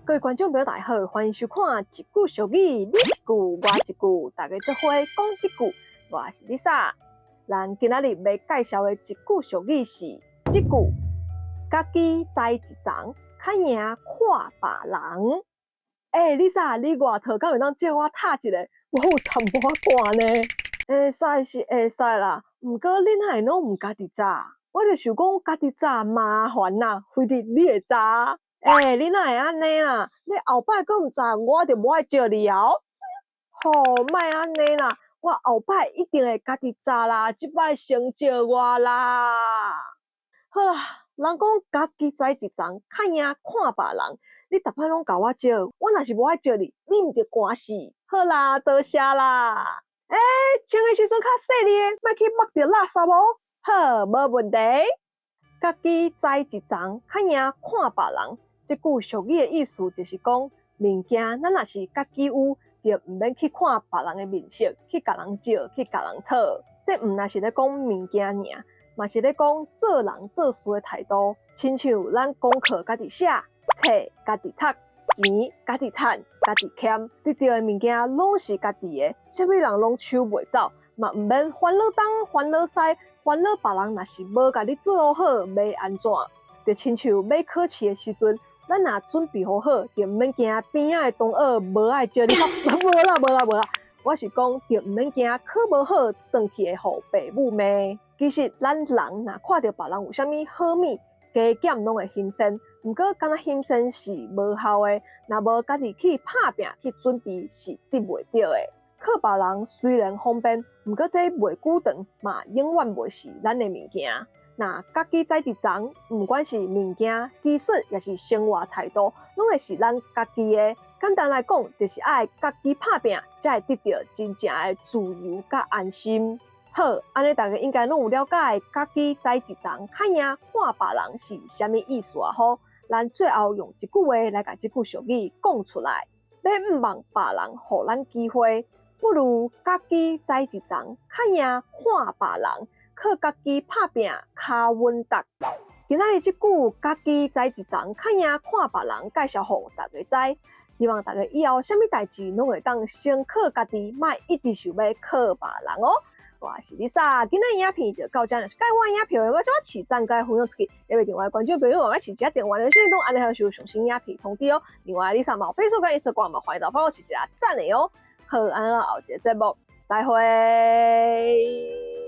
各位觀眾朋友，大家好，歡迎收看《一句俗語》，你一句我一句，大家做伙講這句。我是 Lisa。咱今仔日欲介紹的一句俗語是這句：家己知一層，較贏看別人。欸，Lisa，你外套敢會當借我貼一下？我有淡薄仔寒呢。會使是會使啦，毋過你哪會攏毋家己紮？我就想講家己紮麻煩啦，非得你會紮。欸，你哪會按呢啦？你後擺閣毋紮，我就無愛招你哦。吼，莫按呢啦，我後擺一定會家己紮啦，這擺先借我啦。好啦，人講家己知一層，較贏看別人。你逐擺攏共我借，我若是無愛借你，你毋著寒死。好啦，多謝啦。欸，穿的時陣較細膩的，莫去縛著垃圾哦。好，無問題。家己知一層，較贏看別人。這句俗語的意思就是講，物件咱若是家己有，就毋免去看別人的面色，去共人借，去共人討。這毋但是咧講物件爾，嘛是咧講做人做事的態度。親像咱功課家己寫，冊家己讀，錢家己趁，家己儉，得著的物件攏是家己的，啥物人攏搶袂走，嘛毋免煩惱東煩惱西，煩惱別人若是無共你做好，欲按怎？就親像欲考試的時陣，咱若準備好好，就毋免驚邊仔的同學無愛招你。無啦無啦無啦，我是講，就毋免驚考無好，轉去會予爸母罵。其實咱人若看著別人有啥物好物，加減攏會欣羨。毋過，敢若欣羨是無效的，若無家己去拍拚去準備，是得袂著的。靠別人雖然方便，毋過這袂久長，嘛永遠袂是咱的物件。若家己知一層，毋管是物件、技術，抑是生活態度，攏會是咱家己的。簡單來講，就是愛家己拍拚，才會得著真正的自由佮安心。好，按呢大家應該攏有了解，家己知一層，較贏看別人是啥物意思啊？吼，咱最後用一句話來共這句俗語講出來：欲毋望別人予咱機會，不如家己知一層，較贏看別人。靠家己拍拚，較穩當。今仔日這句家己知一層，較贏看別人，介紹予大家知。希望大家以後啥物代誌攏會當先靠家己，莫一直想欲靠別人哦。我是 Lisa，今仔影片就到這，若是喜歡我影片，我將我起讚佮分享出去，也袂另外觀眾朋友，我飼一下電話，訊息都按下收上新影片通知哦。另外，Lisa 嘛有 Facebook 佮 Instagram 嘛，歡迎到 follow 飼一下讚的哦。好，按呢後一個節目再會。